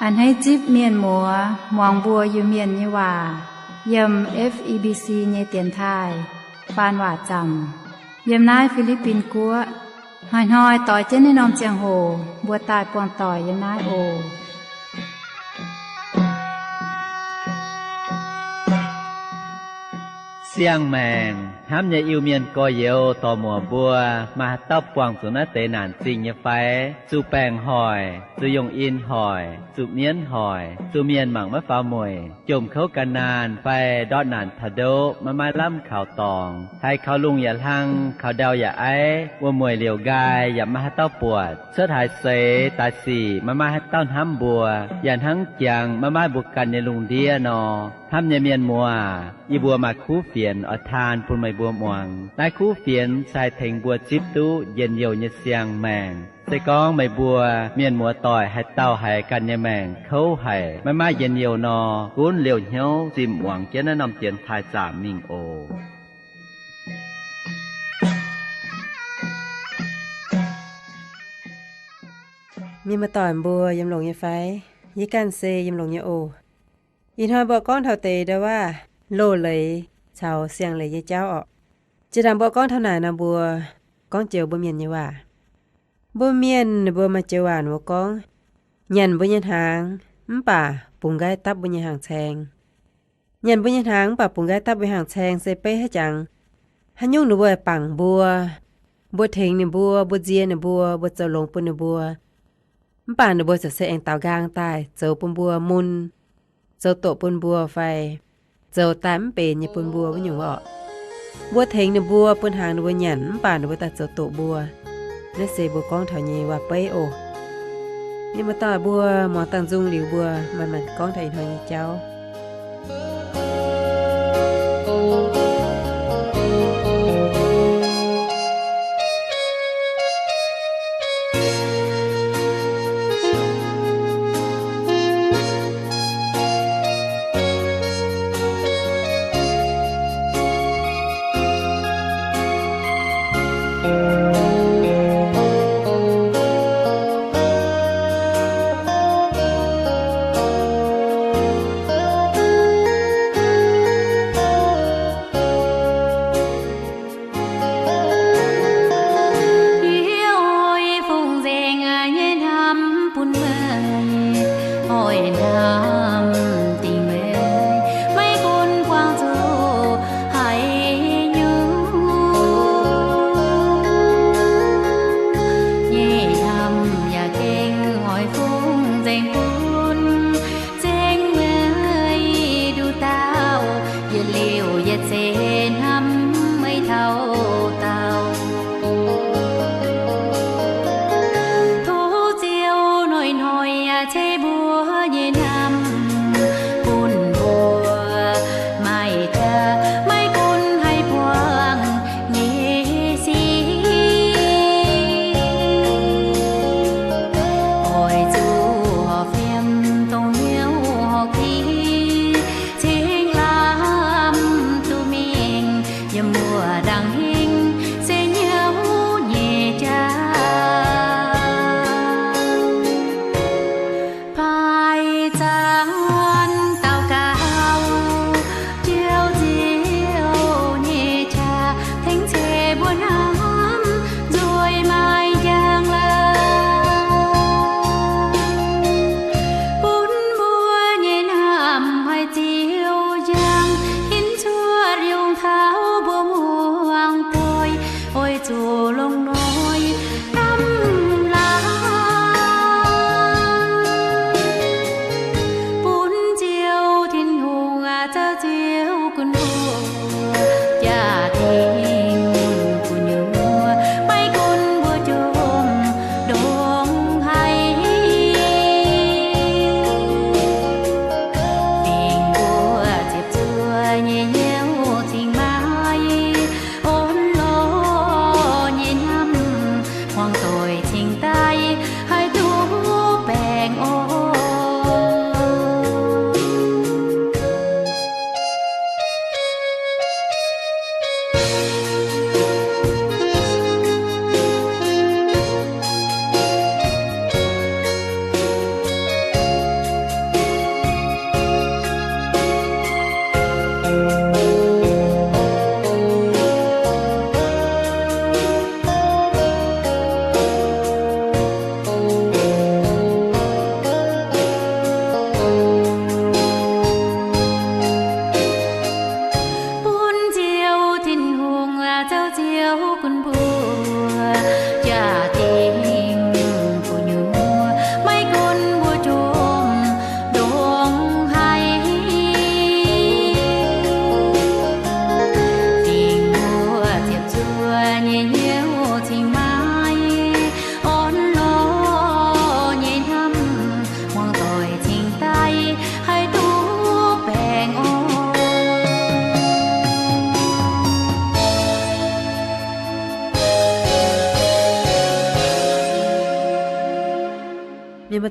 A'hneiv zipv mienh muoz muangx mbuo Iu-Mienh nyei waac yiem F E B C nyei dienx taaih faan waac zaamc yiem naaiv Fi^li^bin Guoqv. Hnoi-hnoi doix jienv naaiv norm ziangh hoc mbuo daaih buangh doic yiem naaiv oc. Siang-maengc hnamv nyei Iu-Mienh gorx-youz dorc-muoc mbuo, maaih haaix dauh buangh zuqc naaiv deix naanc zingh nyei fai? Zuqc baengc hoic, zuqc yungh in hoic, zuqc mienv hoic, zuqc mienh mangc maiv faaux mueic, jomc kouv gan naanh fai ndortv naanc taux ndoqv maiv maaih lamh kaux dorngx, haiz kaux lungh yaac hlang, kaux ndau yaac aiv, wuom-mueic liouc nqaai yaac maiv maaih haaix dauh buatc, cuotv haaix seix daaih sic maiv maaih haaix dauh hnamv mbuo, yaac hnangv jangx maiv maaih mbuo ganh nyei lungh ndiev nor. Hnamv nyei mienh muoz, yie mbuo maaih kuv fienx oix taan bun meih mbuo muangx. Naaiv kuv fienx se haih tengx mbuo zipv duqv njien-youh nyei siang-maengc. Se gorngv meih mbuo mienh muoz doic haaix dauh haiz ganh nyei maengc kouv haic, maiv maaih njien-youh nor, gunv liouh hnyouv zimh muangx jienv naaiv norm dienx taaih zaamc mingh oc. Mienh muoz doic mbuo yiem longx nyei fai? Yie ganh se yiem longx nyei oc. Ih hnoi mbuo gorngv taux deix ndau waac loz leiz caux siang leiz nyei jauv orqc. Jiex ndaangc mbuo gorngv taux naaic nor, mbuo gorngv joux mbuo mienh nyei waac. Mbuo mienh ninh mbuo maaih joux waac ninh mbuo gorngv, nyanc mbuo nyei hnaangx mv baac bungx nqaiv dapv mbuo nyei hnaangx-caeng. Nyanc mbuo nyei hnaangx mv baac bungx nqaiv dapv mbuo nyei hnaangx-caeng se beiv haaix jangx, haaix nyungc ninh mbuo bangc mbuo, mbuo tengx ninh mbuo, mbuo nzie ninh mbuo, mbuo zoux longx bun ninh mbuo, mv baac ninh mbuo ziouc se aengx daaux nqaang daaih zoux bun mbuo mun, zoux doqc bun mbuo fai zoux daaih mv benx nyei bun mbuo wuov nyungc orqc. Mbuo tengx ninh mbuo bun hnaangx ninh mbuo nyanc mv baac ninh mbuo daaih zoux doqc mbuo. Naaiv se mbuo gorngv taux nyei waac-beiv oc. Mienh muoz-doic mbuo muangx dangh nzung liuz mbuo manc-manc gorngv taux ih hnoi nyei jauv.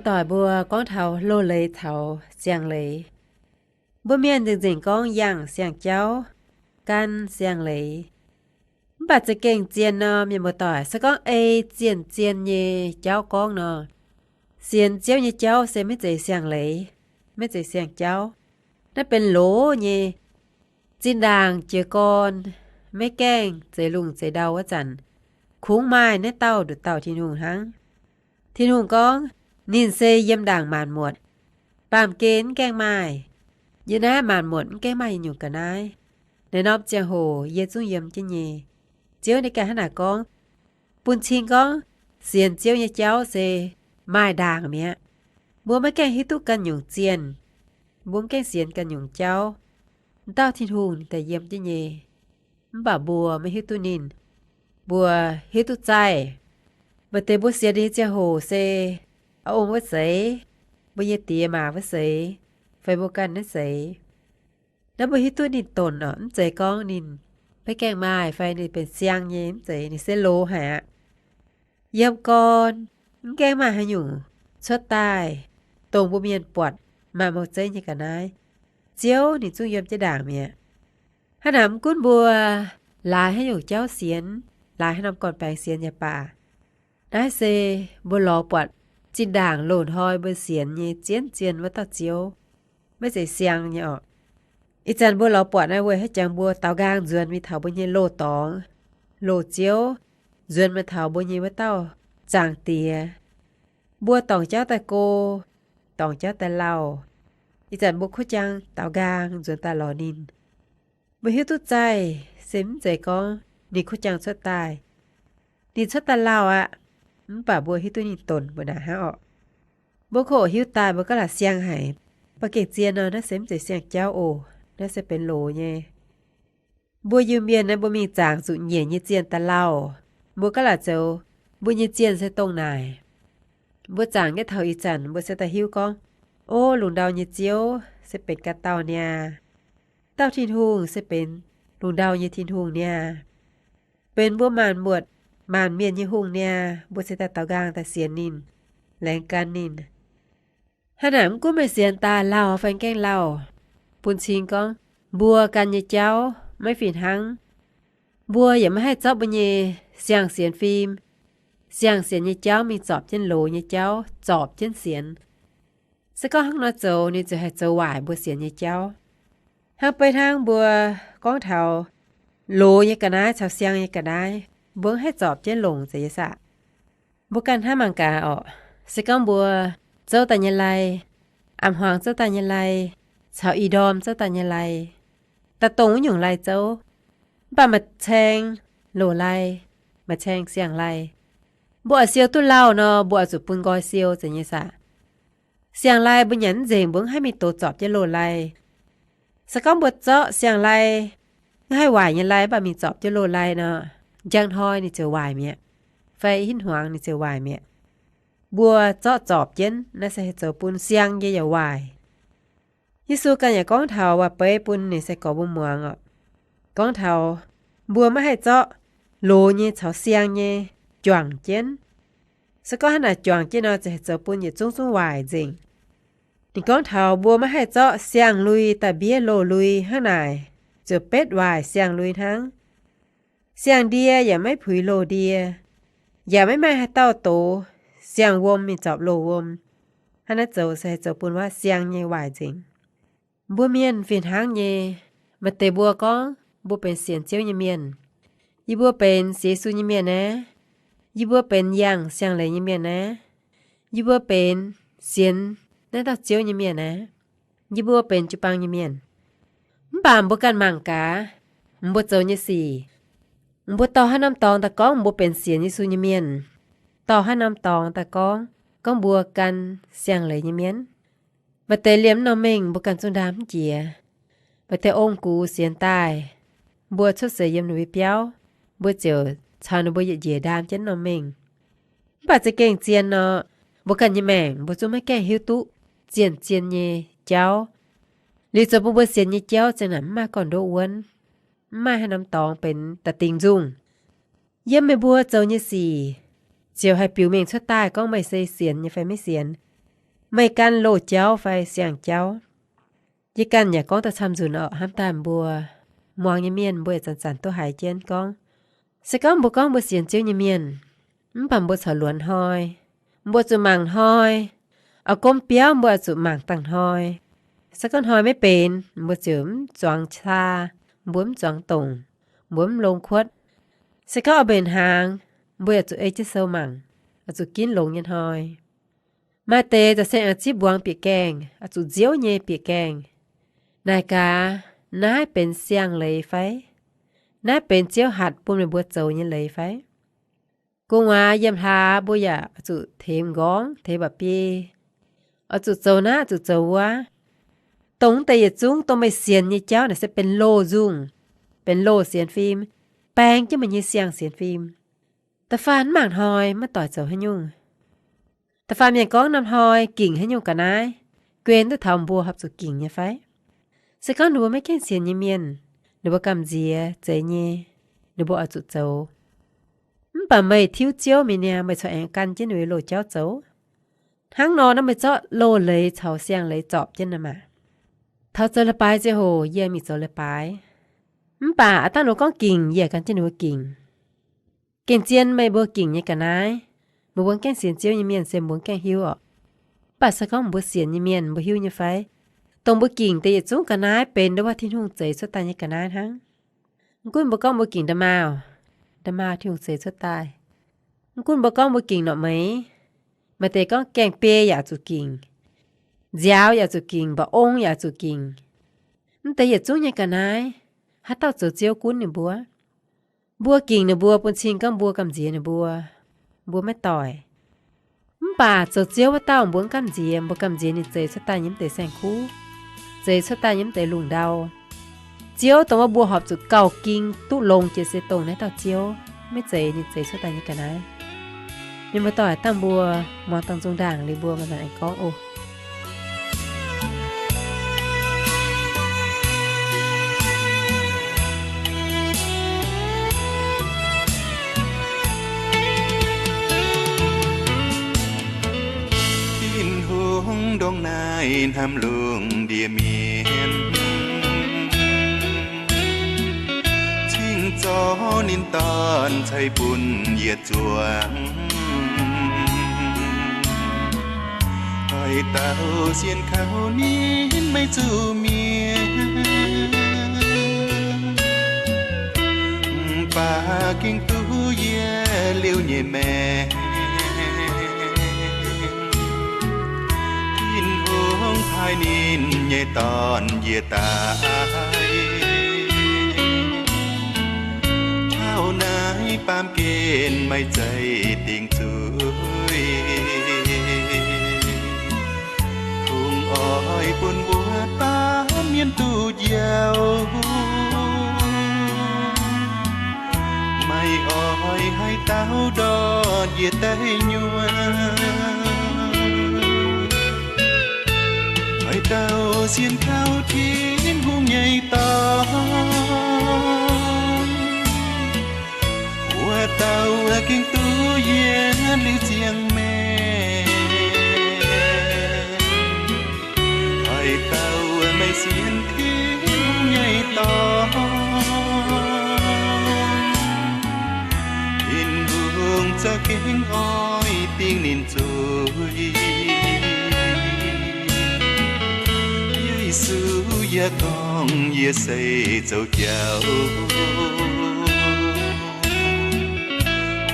Doic mbuo gorngv taux loz-leiz caux siang-leiz. Mbuo mienh nzengc-nzengc gorngv yangh siang-jauv, gan siang-leiz. Mv baac za'gengh zien nor, mienh muoz-doic, se gorngv ei zien-zien nyei jauv gorngv nor, sienx Ziouv nyei jauv se maiv zeiz siang-leiz, maiv zeiz siang-jauv. Naaiv benx loz nyei. Zinh ndaangc jiez gorn maiv gaengh zeix lungh zeix ndau wuov zanc, kungx maaih naaiv dauh nduqc dauh Tin-Hungh hnangv. Tin-Hungh gorngv, ninh se yiem ndaangc maanc muotc, baamh gen mv gaengh maaih. Yie naaiv maanc muotc mv gaengh maaih haaix nyungc ga'naaiv. Naaiv norm ziangh hoc yie zungv yiem jienv nyei. Ziouv ninh ganh hnangv naaic gorngv, bun cing gorngv sienx Ziouv nyei jauv se maaih ndaangc mi'aqv. Mbuo maiv gaengh hiuv duqv ganh nyungc zienh, mbuo mv gaengh sienx ganh nyungc jauv, m'dauh Tin-Hungh ninh daaih yiem jienv nyei. Mv baac mbuo maiv hiuv duqv ninh. Mbuo hiuv duqv zaih. Maaih deix mbuo sienx nyei ziangh hoc se ong wuov seix, mbuo nyei diex maac wuov seix, fai mbuo ganh naaiv seix. Naaiv mbuo hiuv duqv ninh donc orqc, mv zeiz gorngv ninh maiv gaengh maaih fai ninh benx siang nyei, mv zeiz, ninh se loz haic aqv. Yiem gorn mv gaengh maaih haaix nyungc cuotv daaih dongh mbuo mienh buatc maaih mouc zeiv nyei ga'naaiv. Ziouv ninh zungv yiem jienv ndaangc mi'aqv. Hnangv naaic mv gunv mbuo laaix haaix nyungc jauv sienx, laaix haaix norm gorn-baengx sienx yaac baac, naaiv se mbuo lorz buatc zinh ndaangc loz-hnoi mbuo sienx nyei zien-zien wuov dauh Ziouv, maiv zeiz siang nyei orqc. Ih zanc mbuo lorz buatc naaiv weic haaix jangx mbuo daaux nqaang nzuonx mingh taux mbuo nyei loz-dorngx, loz Ziouv, nzuonx mingh taux mbuo nyei wuov dauh Zaangc Diex. Mbuo dorngc jauv daaih go, dorngc jauv daaih lauh. Ih zanc mbuo kuv jang daaux nqaang nzuonx daaih lorz ninh. Mbuo hiuv duqv zaih se mv zeiz gorngv ninh kuv jang cuotv daaih. Ninh cuotv daaih lauh aqv, mv baac mbuo hiuv duqv ninh donc mbuo naaic hnangv orqc. Mbuo koqv hiuv daaih mbuo gaav laac siang haic, mv baac gengh zien nor, naaiv se mv zeiz siang-jauv oc. Naaiv se benx loz nyei. Mbuo Iu-Mienh naaiv mbuo mingh zaangc zuqc nyiec nyei zienh daaih lauh, mbuo gaav laac zoux mbuo nyei zienh se dongh naaic. Mbuo zaangc jienv taux ih zanc mbuo se daaih hiuv gorngv, o, lungh ndau nyei Ziouv se benx ganh dauh niaa. Dauh Tin-Hungh se benx lungh ndau nyei Tin-Hungh niaa. Benx mbuo maanc muotc, maanc mienh nyei hungh niaa. Mbuo se daaih daaux nqaang daaih sienx ninh, laengz gan ninh. Hnangv naaic mv gunv meih sienx daaih lauh fai gaengh lauh, bun cing gorngv mbuo gan nyei jauv maiv fih hnangv. Mbuo yaac maiv haih zorqv mbuo nyei siang-sienx fim, siang-sienx nyei jauv mingh zorpc jienv loz nyei jauv, zorpc jienv sienx. Se gorngv hnangv nor zoux, ninh ziouc haih zoux waaic mbuo sienx nyei jauv. Hnangv beiv hnangv mbuo gorngv taux loz nyei ga'naaiv caux siang nyei ga'naaiv, mbuo mv haih zorpc jienv longc zeiz nyei saah? Mbuo ganh hnamv mangc gaax orqc. Se gorngv mbuo zouv daaih nyei lai, a'hmuangx zouv daaih nyei lai, caux i ndorm zouv daaih nyei lai, daaih dongh wuov nyungc lai zouv, mv baac maaih caeng loz-lai, maaih caeng siang-lai. Mbuo oix siou duqv lauh nor, mbuo oix zuqc bun nqoi siou zeiz nyei saah? Siang-lai mbuo nyanc mv nzengc, mbuo mv haih mingh dox zorpc jienv loz-lai. Se gorngv mbuo zorqv siang-lai, mv haih waaic nyei lai, mv baac mingh zorpc jienv loz-lai nor, njang hnoi ninh ziouc waaic mi'aqv, fai hinv hmuangx ninh ziouc waaic mi'aqv. Mbuo zorqv zorpc jienv naaiv se haih zoux bun siang nyei yaac waaic. Yesu ganh yaac gorngv taux waac-beiv bun ninh nyei sai-gorx mbuo muangx orqc. Gorngv taux mbuo maiv haih zorqv loz nyei caux siang nyei juangc jienv. Se gorngv hnangv naaic juangc jienv nor, ziouc haih zoux bun yietc zungv zungv waaic nzengc. Ninh gorngv taux mbuo maiv haih zorqv siang-lui daaih mbiev loz-lui, hnangv naaic ziouc betv waaic siang-lui hnangv. Siang-ndie yaac maiv puix loz-ndie, yaac maiv maaih haaix dauh dox siang-wuom mingh zorpc loz-wuom. Hnangv naaiv zoux se haih zoux bun wuov siang nyei waaic nzengc. Mbuo mienh fih hnangv nyei. Maaih deix mbuo gorngv mbuo benx sienx Ziouv nyei mienh. Yie mbuo benx sienx Yesu nyei mienh naaiv. Yie mbuo benx yangh siang-leiz nyei mienh naaiv. Yie mbuo benx sienx naaiv dauh Ziouv nyei mienh naaiv. Yie mbuo benx jiu-baang nyei mienh. Mv baac mbuo ganh mangc gaax, mbuo zoux nyei sic, mbuo dorh haaix norm dorngx daaih gorngv mbuo benx sienx Yesu nyei mienh? Dorh haaix norm dorngx daaih gorngv, gorngv mbuo gan siang-leiz nyei mienh? Maaih deix liemh norm mengh mbuo ganh zungv ndaam mv jiex. Maaih deix ong-gux sienx daaih, mbuo cuotv seix yiem ninh mbuo biauv, mbuo ziouc caux ninh mbuo yietc njiec ndaam jienv norm mengh. Mv baac za'gengh zien nor, mbuo ganh nyei maengc mbuo zungv maiv gaengh hiuv duqv zien-zien nyei jauv. Liuz zoux bun mbuo sienx nyei jauv ziang naaic mv maaih gorn-ndoqv wuonv, mv maaih haaix norm dorngx benx da'dingc nzungh. Yiem meih mbuo zoux nyei sic ziouc haih biux mengh cuotv daaih gorngv meih se sienx nyei fai maiv sienx. Meih gan loz-jauv fai siang-jauv? Yie ganh yaac gorngv daaih camv nzunc orqc. Hnamv daaih mbuo muangx nyei mienh mbuo yaac zanc-zanc duqv haiz jienv gorngv, se gorngv mbuo gorngv mbuo sienx Ziouv nyei mienh, mv baac mbuo corc luonx hnoi, mbuo zuqc mangc hnoi. Oix gomv biauv mbuo oix zuqc mangc dangh hnoi. Se gorngv hnoi maiv benx, mbuo ziouc mv zuangx caa, mbuo mv zuangx dongc, mbuo mv longx kuotv. Se gorngv oix mbenc hnaangx, mbuo yaac zuqc ei jienv sou mangc, oix zuqc ginv longx nyei hnoi. Maaih deix za'gengh aengx zipv mbuangz bieqc gaengh, oix zuqc nziouv nyei bieqc gaengh. Naaic gaax, naaiv benx siang-leiz fai? Naaiv benx Ziouv hatc bun meih mbuo zoux nyei leiz fai? Gu'nguaaz yiem hlaax mbuo yaac oix zuqc tengx m'nqorngv, tengx mba'biei, oix zuqc zoux naaiv, oix zuqc zoux wuov. Dongh deix yietc zungv dongh meih sienx nyei jauv naaic se benx loz-nzungh, benx loz sienx fim, baeng jienv meih nyei siang sienx fim. Da'faanh mv mangc hnoi maiv doic zoux haaix nyungc. Da'faanh mienh gorngv norm hnoi gingc haaix nyungc ga'naaiv, guen duqv taux mbuo horpc zuqc gingc nyei fai? Se gorngv ninh mbuo maiv gaengh sienx nyei mienh, ninh mbuo gamh nziex zeiz nyei, ninh mbuo oix zuqc zoux. Mv baac meih tiuv Ziouv mi'aqv, meih corc aengx gan jienv ninh mbuo loz-jauv zoux. Hnangv nor, naaiv meih zorqv loz-leiz caux siang-leiz zorpc jienv nor maah! Taux zoux leiz-baaix ziangh hoc yie mingh zoux leiz-baaix. Mv baac aav dangh ninh mbuo gorngv gingc, yie gan jienv ninh mbuo gingc. Gengh zien meih mbuo gingc nyei ga'naaiv, meih mbuo mv gaengh sienx Ziouv nyei mienh se mbuo mv gaengh hiuv orqc. Mv baac se gorngv mbuo sienx nyei mienh, mbuo hiuv nyei fai? Dongh mbuo gingc deix yietc zungv ga'naaiv benx ndo wuov Tin-Hungh zeix cuotv daaih nyei ga'naaiv hnangv. Mv gunv mbuo gorngv mbuo gingc nda'maauh, nda'maauh Tin-Hungh zeix cuotv daaih. Mv gunv mbuo gorngv mbuo gingc norqc meix, maaih deix gorngv gaengh biei yaac zuqc gingc, nziaaux yaac zuqc gingc, mba'ong yaac zuqc gingc. Mv deix yietc zungv nyei ga'naaiv, haaix dauh zoux Ziouv gunv ninh mbuo? Mbuo gingc ninh mbuo bun cing gorngv mbuo gamh nziex ninh mbuo, mbuo maiv doic. Mv baac zoux Ziouv wuov dauh mbuo mv gamh nziex, mbuo gamh nziex ninh zeix cuotv daaih nyei mv deix saeng-kuv, zeix cuotv daaih nyei mv deix lungh ndau. Ziouv dongh wuov mbuo horpc zuqc gauh ging duqv longx jiex se dongh naaiv dauh Ziouv, maiv zeiz ninh zeix cuotv daaih nyei ga'naaiv. Mienh muoz-doic, dangh mbuo muangx dangh nzung ndaangc liuz mbuo manc-manc aengx gorngv oc. Tin-Hungh ndongc naaiv hnamv lungh ndiev mienh, cingx zorqv ninh Dorn ceix bun yietc zuangx. Oix dauh sienx kaux ninh maiv zuqc mietc, mv baac gengh duqv yie liuz nyei maengc. Tin-Hungh paaiv ninh nyei Dorn njiec daaih, taux naaiv baamh gen maiv zeiz dingc zuiz. Kungx oix bun mbuo baamh mienh duqv njoux, maiv oix haaix dauh ndortv njiec daaih nyuonh. Oix dauh sienx kaux Tin-Hungh nyei Dorn, wuov dauh gengh duqv yie liuz ziangh maengc. Oix dauh meih sienx Tin-Hungh nyei Dorn, Tin-Hungh za'gengh oix dingc ninh zuiz. Yesu yaac gorngv, yie se zoux jauv,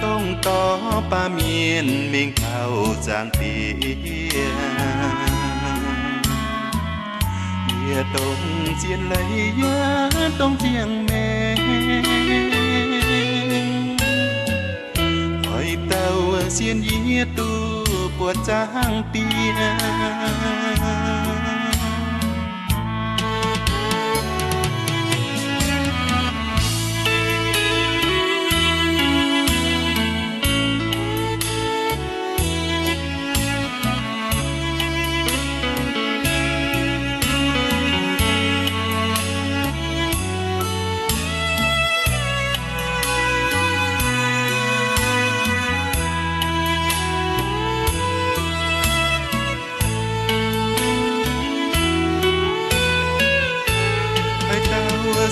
dongh dorh baamh mienh mingh taux zaangc Diex. Yie dongh zien leiz yaac dongh ziangh maengc, oix dauh sienx yie duqv buatc zaangc Diex.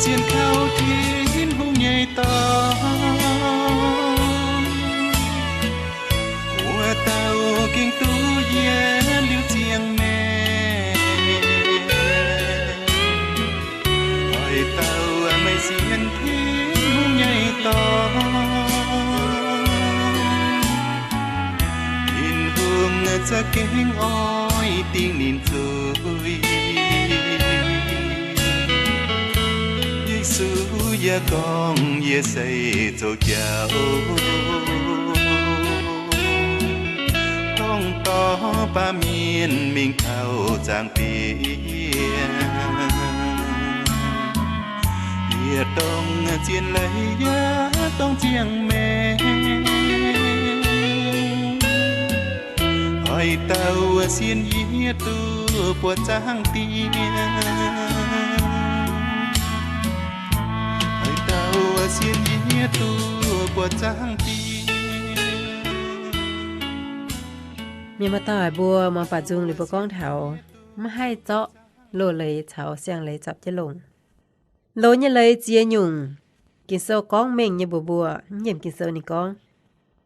Sienx kaux Tin-Hungh nyei dorn, wuov dauh gengh duqv yie liuz ziangh maengc. Oix dauh meih sienx Tin-Hungh nyei dorn, Tin-Hungh za'gengh oix dingc ninh zuiz. Yesu yaac gorngv, Yie se zoux jauv, dongh dorh baamh mienh mingh taux zaangc Diex. Yie dongh zien leiz yaac dongh ziangh maengc. Oix dauh sienx yie duqv buatc zaangc Diex. Oix dauh sienx yie duqv buatc zaangc Diex. Mienh muoz-doic mbuo muangx baac nzung liuz mbuo gorngv taux maiv haih zorqv loz-leiz caux siang-leiz zorpc jienv longc. Loz nyei leiz ziex nyungc, Ging-Sou gorngv mengh nyei mbuox mbuo. Nyiemc Ging-Sou ninh gorngv,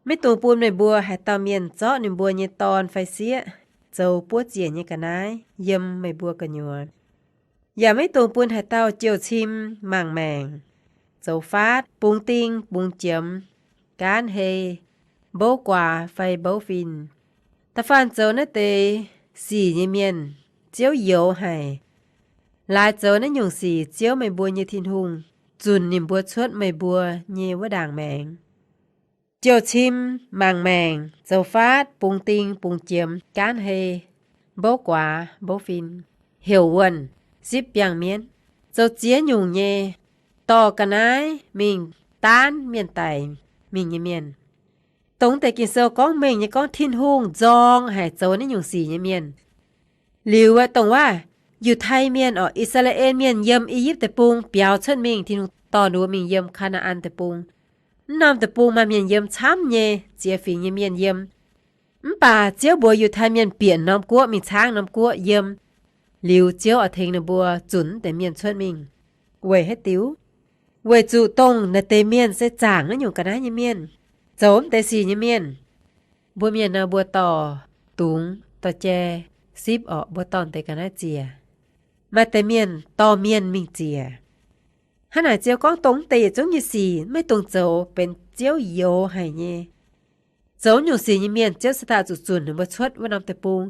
maiv dungx bun meih mbuo haaix dauh mienh zorqv ninh mbuo nyei dorn fai sieqv zoux buov ziec nyei ga'naaiv yiem meih mbuo gu'nyuoz. Yaac maiv dungx bun haaix dauh jouh-cim, mangc maengc, zoux faatv, bungx ding bungx jiemx, gaanv hei, mbouv guaax fai mbouv fin. Da'faanh zoux naaiv deix sic nyei mienh, Ziouv youx haic. Laaix zoux naaiv nyungc sic Ziouv meih mbuo nyei Tin-Hungh zunc ninh mbuo cuotv meih mbuo nyei wuov ndaangc maengx. Jouh-cim, mangc maengc, zoux faatv, bungx ding bungx jiemx, gaanv hei, mbouv guaax mbouv fin, heuc wuonh, sipv biangh mienv, zoux ziex nyungc nyei dorh ga'naaiv mingh daanv mienh daic mingh nyei mienh. Dongh deix Ging-Sou gorngv mengh nyei gorngv Tin-Hungh nzorng haic zoux naaiv nyungc sic nyei mienh. Liuz aeqv, dongh waac Yiutai Mienh orqc, I^saa^laa^en Mienh yiem I^yipv Deic-Bung biaux cuotv mingh, Tin-Hungh dorh ninh mbuo mingh yiem Kaa^naa^an Deic-Bung. Mv norm deic-bung maaih mienh yiem camv nyei, ziex fingx nyei mienh yiem. Mv baac Ziouv mbuox Yiutai Mienh bieqc norm guoqv mingh caangv norm guoqv yiem. Liuz Ziouv oix tengx ninh mbuo zunc deix mienh cuotv mingh. Weic haaix diuc? Weic zuqc dongh naaiv deix mienh se zaangc naaiv nyungc ga'naaiv nyei mienh, zoux mv deix sic nyei mienh. Mbuo mienh nor, mbuo dorh dungz, dorh jai, sipv orqc, mbuo dorh deix ga'naaiv ziec. Maaih deix mienh dorh mienh mingh ziec. Hnangv naaic Ziouv gorngv dongh mv deix yietc zungv nyei sic maiv dungx zoux, benx Ziouv youx haic nyei. Zoux nyungc sic nyei mienh Ziouv se daaih zuqc zunc ninh mbuo cuotv wuov norm deic-bung,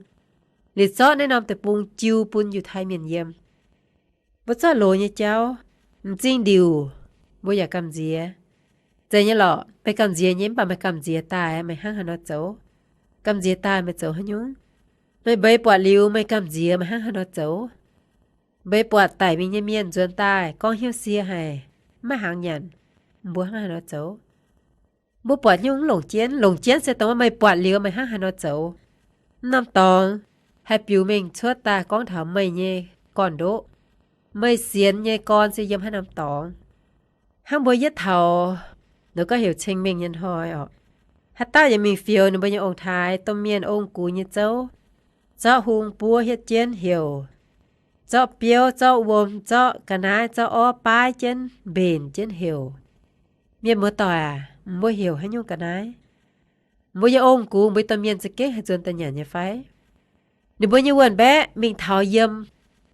liuz zorqv naaiv norm deic-bung jiu bun Yiutai Mienh yiem. Mbuo zorqv loz nyei jauv, m'zing ndiuc, mbuo yaac gamh nziex. Zeiz nyei lorqc, meih gamh nziex nyei, mv baac meih gamh nziex daaih meih hnangv haaix nor zoux? Gamh nziex daaih meih zoux haaix nyungc? Meih mbeix buatc liuz meih gamh nziex meih hnangv haaix nor zoux? Mbeix buatc daic mingh nyei mienh nzuonx daaih gorngv hnyouv sie haic, maiv hangx nyanc, mbuo hnangv haaix nor zoux? Mbuo buatc nyungc mv longc jienv, longc jienv se dongh meih buatc liuz meih hnangv haaix nor zoux. Mv norm dorngx haih biux mengh cuotv daaih gorngv taux meih nyei gorn-ndoqv, meih sienx nyei gorn se yiem haaix norm dorngx. Hnangv mbuo yietv taux nor gorngv heuc ceng-mengh nyei hnoi orqc, haaix dauh yaac mingh fioux ninh mbuo nyei ong-taaix, domh mienh ong-gux nyei zouv, zorqv hung buov hietv jienv heuc, zorqv biouv, zorqv wuom, zorqv ga'naaiv, zorqv orv baaiv jienv mbenc jienv heuc. Mienh muoz-doic aac, mbuo heuc haaix nyungc ga'naaiv? Mbuo nyei ong-gux, mbuo domh mienh za'gengh haih nzuonx daaih nyanc nyei fai? Ninh mbuo nyei wuonh mbaeqv mingh taux yiem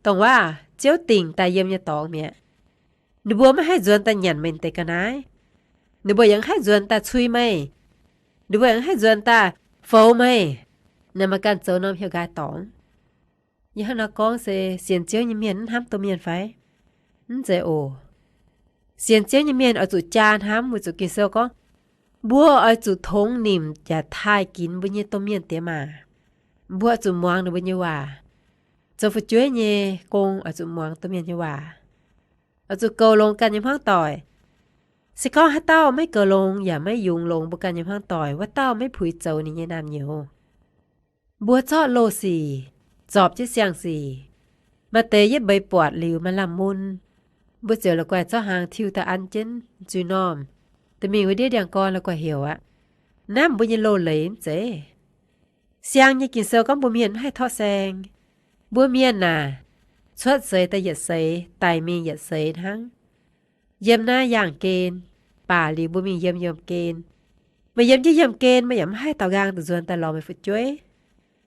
dongh waac Ziouv dingc daaih yiem nyei dorngx mi'aqv. Ninh mbuo maiv haih nzuonx daaih nyanc meih deix ga'naaiv. Ninh mbuo yaac maiv haih nzuonx daaih cui meih. Ninh mbuo yaac maiv haih nzuonx daaih foux meih. Naaiv maaih ganh zoux norm heuc nqaai dorngx. Yie hnangv nor gorngv se sienx Ziouv nyei mienh mv hnamv domh mienh fai? Mv zeiz oc. Sienx Ziouv nyei mienh oix zuqc jaa hnamv, weic zuqc Ging-Sou gorngv, mbuo oix zuqc tongx nimc yaac taaih ginx mbuo nyei domh mienh diex maac. Mbuo oix zuqc muangx ninh mbuo nyei waac. Zoux fu'jueiv nyei gong oix zuqc muangx domh mienh nyei waac. Oix zuqc goux longx ganh nyei hmuangv doic. Se gorngv haaix dauh maiv goux longx yaac maiv yungz longx mbuo ganh nyei hmuangv doic, wuov dauh maiv puix zoux ninh nyei naamh nyouz. Mbuo zorqv loz-sic zorpc jienv siang-sic. Maaih deix yietv mbeix buatc liuz maaih lamh mun, mbuo ziouc la'guaih zorqv hnaangx tiuv daaih an jienv zuiz-normh, da'mingh wuov ndiev ndiangx-gorn la'guaih heuc aqv. Naaiv mbuo nyei loz-leiz mv zeiz. Siang nyei Ging-Sou gorngv mbuo mienh mv haih torqv saeng. Mbuo mienh naaic, cuotv seix daaih yietc seix, daic mingh yietc seix hnangv. Yiem naaiv yaangh gen, baac liuz mbuo mingh yiem yiemh gen. Meih yiem jienv yiemh gen, meih yaac mv haih daaux nqaang duqv nzuonx daaih lorz meih fu'jueiv.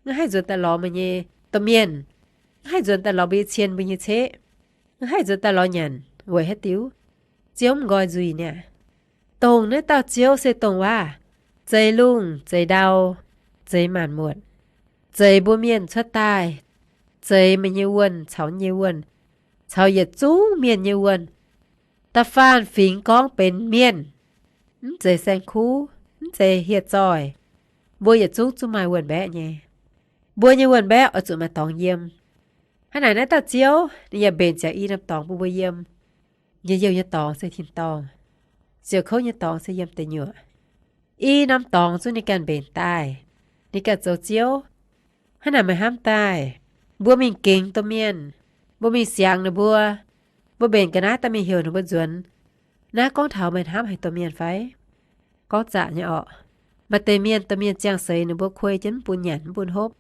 Mv haih nzuonx daaih lorz meih nyei domh mienh. Mv haih nzuonx daaih lorz mbuo nyei cien, mbuo nyei ceqv. Mv haih nzuonx daaih lorz nyanc. Weic haaix diuc? Ziouv mv nqoi nzuih niaa. Dongh naaiv dauh Ziouv se dongh waac, zeix lungh, zeix ndau, zeix maanc muotc, zeix mbuo mienh cuotv daaih, zeix meih nyei wuonh caux yie nyei wuonh, caux yietc zungv mienh nyei wuonh. Da'faanh fingx gorngv benx mienh, mv zeiz saeng-kuv, mv zeiz hieh zoih, mbuo yietc zungv zungv maaih wuonh mbaeqv nyei. Mbuo nyei wuonh mbaeqv oix zuqc maaih dorngx yiem. Hnangv naaic naaiv dauh Ziouv ninh yaac mbenc ziangx i norm dorngx bun mbuo yiem. Njien-youh nyei dorngx se tin-dorngh, ziouc kouv nyei dorngx se yiem deic nyuoqc. I norm dorngx zungv ninh ganh mbenc daaih, ninh ganh zoux Ziouv. Hnangv naaic meih hnamv daaih, mbuo mingh gengx domh mienh, mbuo mingh siangx ninh mbuo, mbuo mbenc ga'naaiv daaih mingh heuc ninh mbuo nzuonx. Naaiv gorngv taux meih hnamv haic domh mienh fai? Gorngv zaqc nyei orqc. Maaih deix mienh, domh mienh ziangh seix ninh mbuo kuei jienv mv bun nyanc mv bun hopv,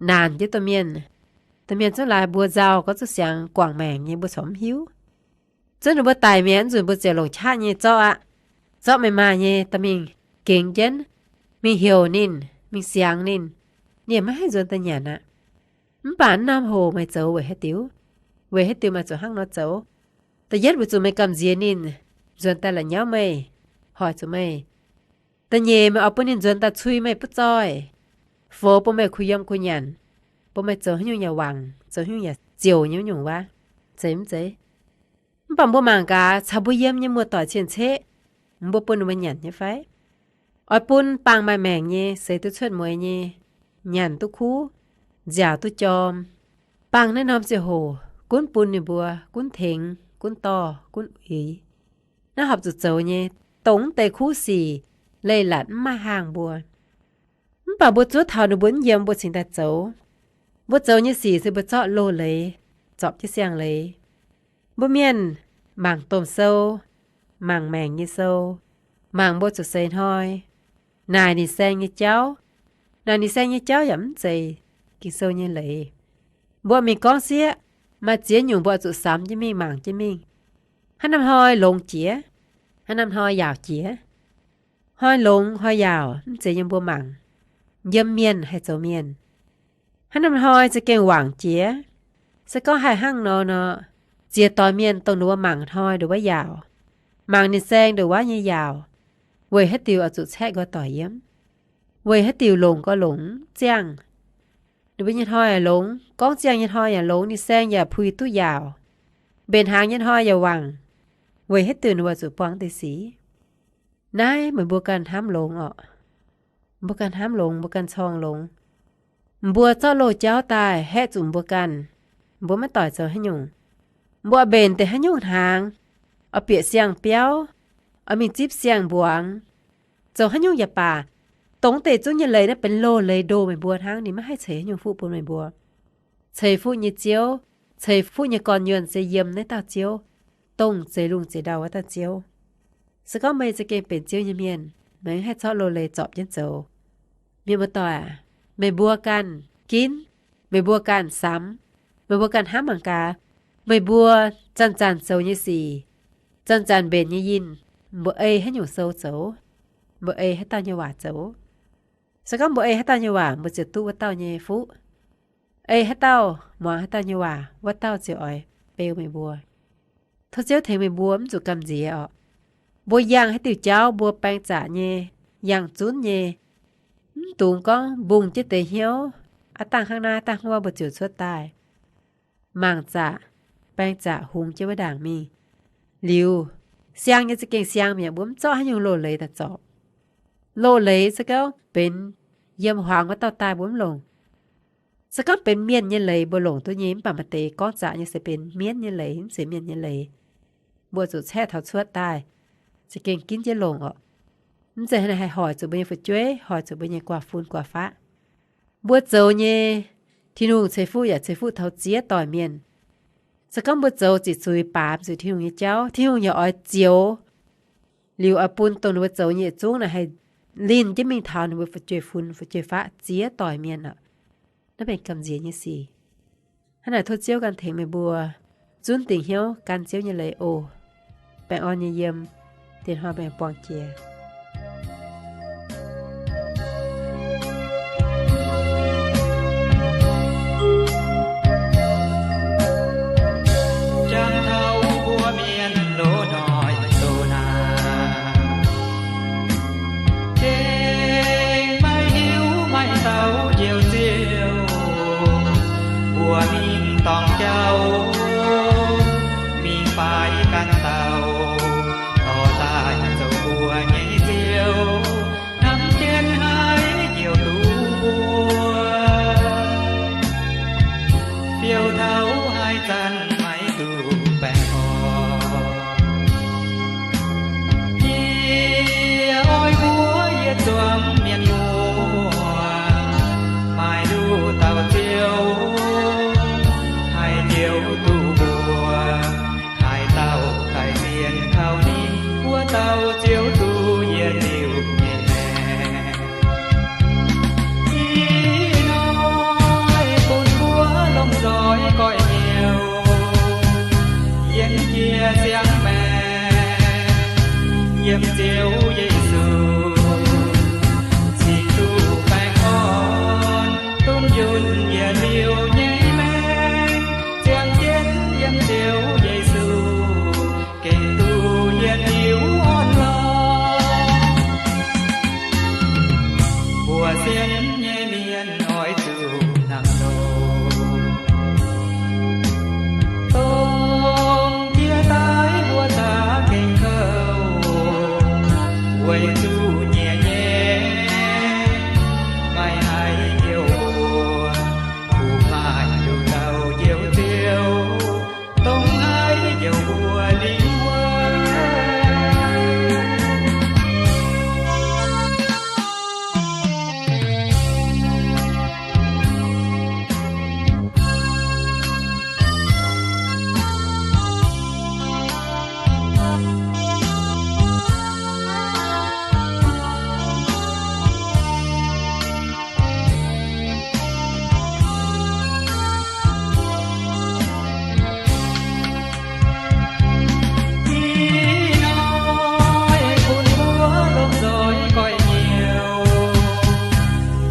naanc jienv domh mienh. Domh mienh zungv laaix mbuo nzauh gorngv zuqc siangx guangc maengc nyei, mbuo corc mv hiuv. Zunv ninh mbuo daic mi'aqv, nzunc mbuo ziouc longc qaqv nyei zorqv aqv. Zorqv meih maaih nyei dorh mingh gengx jienv, mingh heuc ninh, mingh siangx ninh, ninh yaac maiv haih nzuonx daaih nyanc aqv. Mv baac naaiv norm hoc meih zoux weic haaix diuc? Weic haaix diuc meih zuqc hnangv nor zoux? Da'yietv weic zuqc meih gamh nziex ninh nzuonx daaih la'nyauv meih, hoic zuqc meih. Da'nyeic meih oix bun ninh nzuonx daaih cui meih butv zoih, foux bun meih kuh yiem kuh nyanc, bun meih zoux haaix nyungc yaac wangc, zoux haaix nyungc yaac ziouc nyei wuov nyungc waac. Zeiz mv zeiz? Mv baac mbuo mangc gaax caux mbuo yiem nyei muoz-doic cien-ceqv, mbuo bun ninh mbuo nyanc nyei fai? Oix bun bangh maaih maengc nyei, seix duqv cuotv mueiz nyei, nyanc duqv kuv, nziaauc duqv jorm. Bangh naaiv norm ziangh hoc gunv bun ninh mbuo, gunv tengx, gunv dorh, gunv uix. Naaiv horpc zuqc zoux nyei. Dongh mv deix kuv sic leiz-latc mv maaih haangh mbuo. Mv baac mbuo zuov taux ninh mbuo mv yiem, mbuo cingx daaih zoux. Mbuo zoux nyei sic se mbuo zorqv loz-leiz zorpc jienv siang-leiz. Mbuo mienh mangc domh sou, mangc maengc nyei sou, mangc mbuo zuqc seix hnoi, naaic ninh saeng nyei jauv. Naaic ninh saeng nyei jauv yaac mv zeiz Ging-Sou nyei leiz. Mbuo mingh gorngv sieqv, maaih ziex nyungc mbuo oix zuqc samx jienv mingh, mangc jienv mingh. Haaix norm hnoi longx jiex, haaix norm hnoi yaauc jiex. Hnoi longx hnoi yaauc mv zeiz yiem mbuo mangc, yiem mienh haih zoux mienh. Haaix norm hnoi za'gengh wangc jiex. Se gorngv haih hnangv nor nor, ziex doix mienh dongh ninh mbuo mangc hnoi ndongc wuov yaauc, mangc ninh saeng ndongc wuov nyei yaauc, weic haaix diuc oix zuqc caeqv nqoi doic yiem? Weic haaix diuc longc nqoi longc mv ziangh? Ninh mbuo nyei hnoi yaac longx, gorngv ziangh nyei hnoi yaac longx, ninh saeng yaac puix duqv yaauc, mbenc hnaangx nyei hnoi yaac wangc. Weic haaix diuc ninh mbuo zuqc buangh deix sic? Naaiv meih mbuo ganh hnamv longx orqc. Mbuo ganh hnamv longx, mbuo ganh corng longx. Mbuo zorqv loz-jauv daaih haeqv zuqc mbuo ganh, mbuo maiv doic zoux haaix nyungc. Mbuo oix mbenc deix haaix nyungc hnaangx, oix bieqc siang-biauv, oix mingh zipv siang-mbuangz, zoux haaix nyungc yaac baac, dongh deix zungv nyei leiz naaiv benx loz-leiz ndoh meih mbuo hnangv, ninh maiv haih ceix haaix nyungc fuqv bun meih mbuo. Ceix fuqv nyei Ziouv, ceix fuqv nyei gorn-nyuonh se yiem naaiv dauh Ziouv, dongh zeix lungh zeix ndau wuov dauh Ziouv. Se gorngv meih za'gengh benx Ziouv nyei mienh, meih maiv haih zorqv loz-leiz zorpc jienv zoux. Mienh muoz-doic aac, meih mbuo ganh ginv, meih mbuo ganh samx, meih mbuo ganh hnamv mangc gaax, meih mbuo zanc-zanc zoux nyei sic, zanc-zanc mbenc nyei yinh, mbuo ei haaix nyungc sou zoux? Mbuo ei haaix dauh nyei waac zoux? Se gorngv mbuo ei haaix dauh nyei waac, mbuo ziouc duqv wuov dauh nyei fuqv. Ei haaix dauh, muangx haaix dauh nyei waac, wuov dauh ziouc oix beu meih mbuo. Tov Ziouv tengx meih mbuo mv zuqc gamh nziex orqc. Mbuo yangh haaix diuh jauv mbuo baeng zaqc nyei, yangh zunv nyei. Mv dungx gorngv mbungh jienv deix hnyouv, aav dangh hnangv naaiv dangh wuov mbuo ziouc cuotv daaih. Mangc zaqc, baeng zaqc hungx jienv wuov ndaangc mingh. Liuz, siang nyei za'gengh siang mi'aqv, mbuo mv zorqv haaix nyungc loz-leiz daaih zorpc. Loz-leiz se gorngv benx yiem huaang wuov dauh daaih mbuo mv longc. Se gorngv benx mienh nyei leiz mbuo longc duqv nyei, mv baac maaih deix gorngv zaqc nyei se benx mienv nyei leiz, mv zeiz mienh nyei leiz. Mbuo zuqc caeqv taux cuotv daaih, za'gengh ginv jienv longc orqc. Mv zeiz hnangv naaic haih hoic zuqc mbuo nyei fu'jueiv, hoic zuqc mbuo nyei guaax fun guaax faqv. Mbuo zoux nyei, Tin-Hungh ceix fuqv yaac ceix fuqv taux ziex doic mienh. Se gorngv mbuo zoux ziqc zuiz baamz zuqc Tin-Hungh nyei jauv, Tin-Hungh yaac oix zioux. Liuz oix bun dongh ninh mbuo zoux nyei yietc zungv naaic haih linh jienv mingh taux ninh mbuo fu'jueiv-fun fu'jueiv-faqv ziex doic mienh aqv. Naaiv benx gamh nziex nyei sic. Hnangv naaic tov Ziouv ganh tengx meih mbuo zunv dingc hnyouv gan Ziouv nyei leiz oc. baengh orn nyei yiem, diex hnoi baengh buangh jiex. Jangx taux mbuo mienh loz-hnoi doz naanc, gengh maiv hiuv maaih dauh njoux Ziouv. Mbuo mingh dorngc jauv, mingh faix ganh dauh, dorh daaih zoux mbuo nyei Ziouv, hnamv jienv haiz njoux duqv mbuo. Fiou taux haaix zanc maiv duqv baengh orn. Yie oix mbuox yietc zuangx mienh muoz, maaih nduqc dauh Ziouv haih njoux duqv mbuo. Haaix dauh daic sienx kaux ninh, wuov dauh ziouc duqv yietc liuz nyei maengc. Ih hnoi bun mbuo lomh nzoih goiv hnyouv, yienx jiex siang maengc, yiem Ziouv Yesu cingx duqv baengh orn, dunh yunh yietc liuz nyei maengc, ziangh jienv yiem Ziouv Yesu gengh duqv yietc liuz orn lorqc. Mbuo sienx nyei mienh oix zuqc hnangv nor, dongh jiex daaih mbuo za'gengh kouv, weic zuqc nyiec nyei maaih haiz njoux mbuo, kuv maaih nduqc dauh njoux Ziouv, dongh haiz njoux mbuo lingh wuonh. Ih hnoi bun mbuo lomh nzoih goiv hnyouv,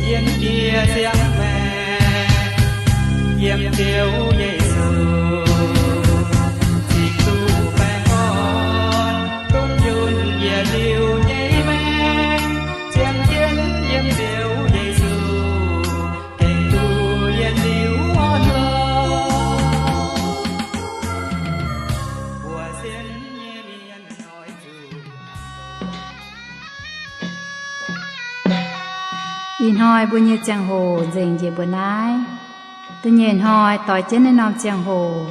yienx jiex siang maengc, yiem Ziouv Yesu cingx duqv baengh orn, dunh yunh yietc liuz nyei maengc, ziangh jienv yiem Ziouv Yesu gengh duqv yietc liuz orn lorqc. Mbuo sienx nyei mienh oix zuqc hnangv nor. Ih hnoi mbuo nyei ziangh hoc nzengc njiec mbuo naaiv. Da'nyeic hnoi doix jienv naaiv norm ziangh hoc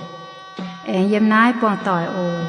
aengx yiem naaiv buangh doic oc.